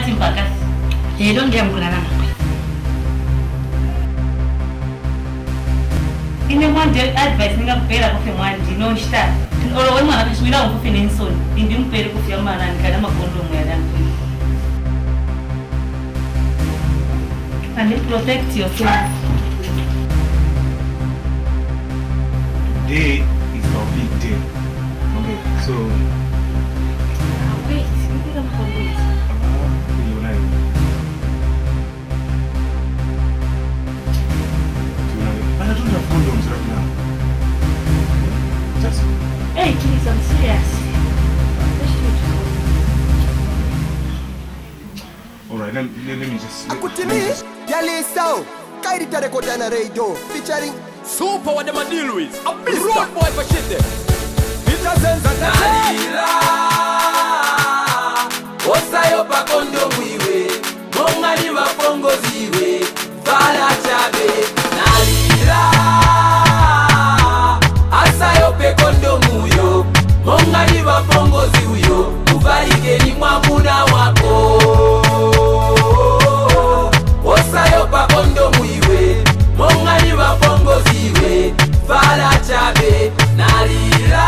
Pakati mpakati. Lelo ndiya mukulala nakwe. Ine mwandi advice ningakupera kufe mwandi nonshita. Olo we mwana kashwira ukufe nensoni. Ndimupere kufya mwana nikana makondomu yangu. And protect yourself. Today is our big day. Okay, so wait, you think I'm complete? But I don't have condoms right now. Just hey, please, I'm serious. Let's do it. All right, let me just. Featuring Super what them a deal with. A road boy for shit them. Nalila osayopa kondomu iwe mongali bapongozi iwe vala chabe. Nalila asayope kondomu yo mongali bapongozi uyo uvalikeni mwamuna wako. Osayopa kondomu iwe mongali bapongozi iwe vala chabe. Nalila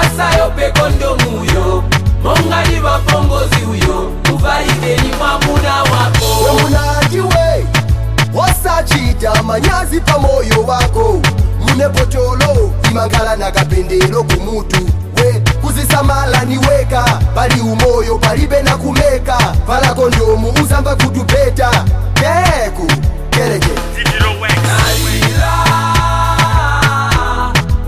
asayope kondomu yo mongali bapongozi uyo uvalikeni mwamuna wako. Wemunajiwe wasachita manyazi pamoyo wako munepotolo imangala na kapendelo kumutu we kuzisamala niweka pali umoyo palibe na kumeka vala kondomu uzamba kutupeta teku kereje. Nalila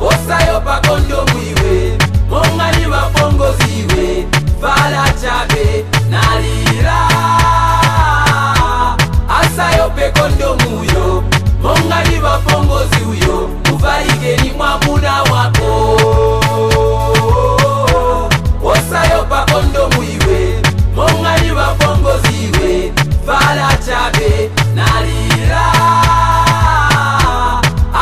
osayopa kondomu iwe mongali bapongozi iwe vala chabe. Nalila asayope kondomu yo mongali bapongozi uyo uvalikeni mwamuna wako. Osayopa kondomu iwe mongali bapongozi iwe vala chabe. Nalila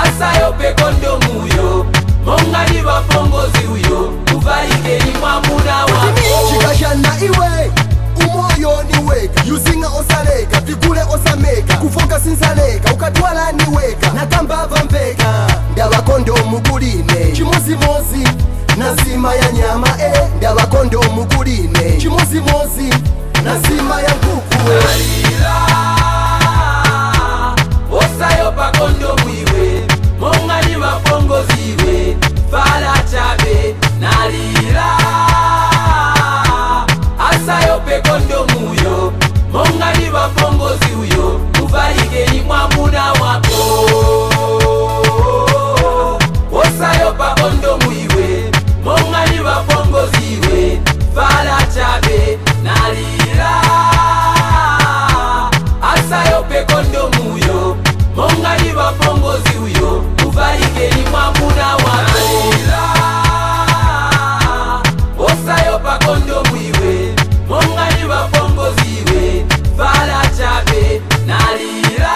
asayope kondomu yo mongali bapongozi uyo uvalikeni mwamuna wako. Chikashana iwe umoyo niweka yuzinga osaleka vikule osameka kufoka sinsaleka ukatwala niweka nakamba vambeka ndaba kondomu kuline chimozimozi na ya nyama ndaba kondomu kuline chimozimozi na ya nkuku. Nalila osayopa kondomu iwe mongali bapongozi iwe vala chabe. Nalila asayope kondomu yo mongali bapongozi uyo uvalikeni mwamuna wako. Osayopa kondomu iwe mongali bapongozi iwe vala chabe. Nalila asayope kondomu yo mongali bapongozi uyo uvalikeni mwamuna wako. Nalila osayopa kondomu iwe mongali bapongozi iwe vala chabe. Nalila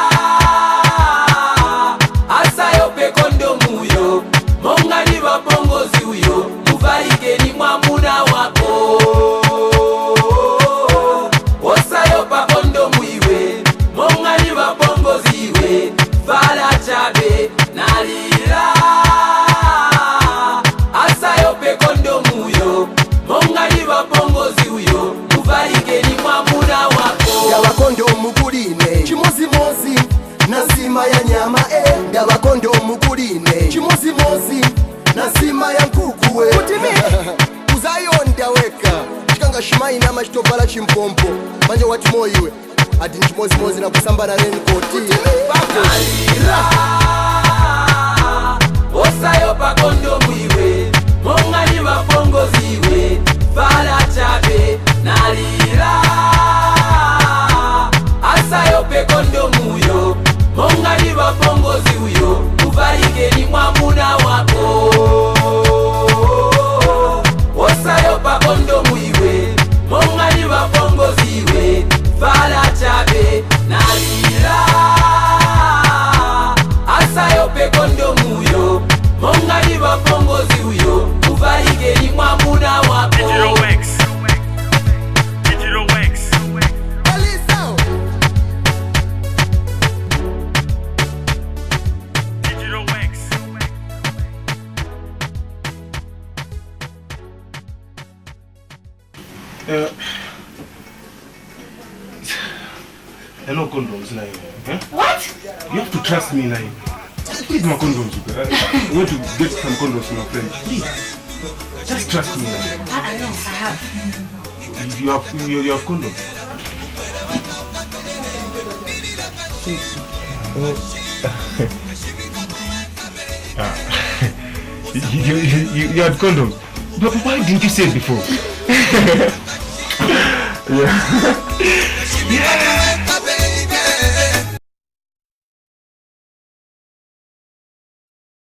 asayope kondomu yo mongali bapongozi uyo uvalikeni mwamuna wako. Osayopa kondomu iwe mongali bapongozi iwe vala chabe. Nalila asayope kondomu yo mongali bapongozi uyo uvalikeni mwamuna wako. Ndaba kondomu kuline chimozimozi na ya nyama ndaba kondomu kuline chimozimozi na ya nkuku we uzayonda weka chikanga shimaina machitovala chimpompo manje wati moyiwe ati nchimozimozi na kusamba na renkoti. Nalila osayopa kondomu iwe mongali bapongozi iwe vala chabe. Nalila asayope kondomu yo mongali bapongozi uyo uvalikeni mwamuna wako. Osayopa kondomu iwe mongali bapongozi iwe vala chabe. Nalila asayope kondomu yo mongali bapongozi uyo uvalikeni mwamuna wako. There are no condoms now. Eh? What? You have to trust me now. Please, my condoms. I want to get some condoms from my friend. Please. Just trust me now. I know, I have. You have condoms. You had condoms. But why didn't you say it before? Yeah. Yeah.